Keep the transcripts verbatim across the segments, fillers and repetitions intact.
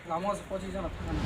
Lama o se pochis jona thangna.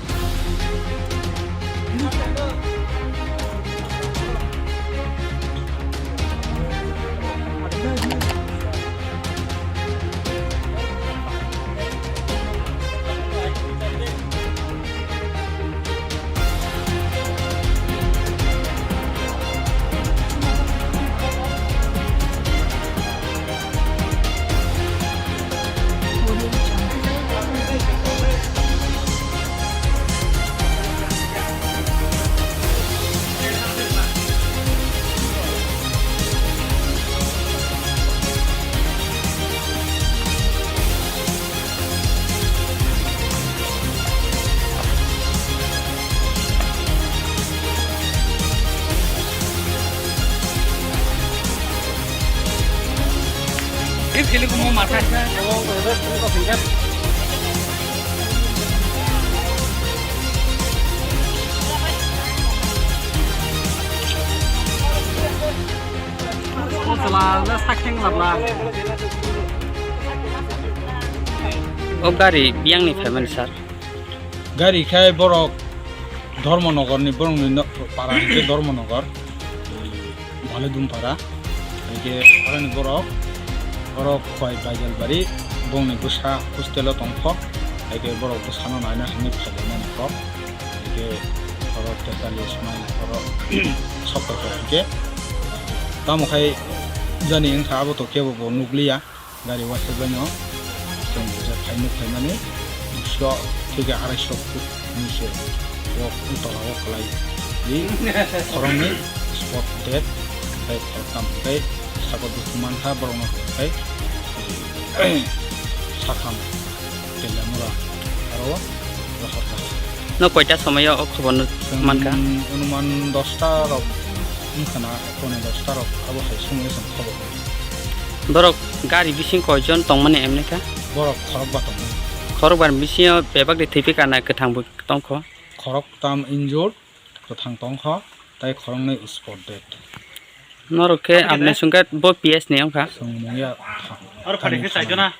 O gari biyangni phaimani sir? Gari khai borok Dharmanagar ni, borok ni no-, para hwnkhe Dharmanagar, Bhaloidum para. Hwnkhe aroni borok, borok Khowai Baijalbari, bongni bwsa hostel o tongkho. Hwnkhe borok bwsano naina hinwi phailaimani kok. Hwnkhe oro tetalis mile oro sokphaikha hwnkhe. Tamo khai jani wngkha abo to kebo bo nukliya. Gari waisajano chwng je phaino phaimani dusho theke araisho foot ni se o tola o kwlai di khoroknwi spot dead, tei khoroktham hwnkhe saka dukhu mankha borokno hwnkhe sakham Telamura aro rohorkha. No koita somoyo o khobor no chwng mankha? Anuman dosta rok wngkhana, pone dosta rok abo hai somoyo chwng khobor. Borok gari bising koijon tongmani emni kha? Borok khorokba tongmani. Khorokbar bisingo bebak de thwipi kana kwthang bo tongkho? Khoroktam injured, kwthang tongkho, tei khoroknwi spot dead. Norok khe aboni sungkhe bo P S ni wngkha? Chwng mungya tha-, thani thani.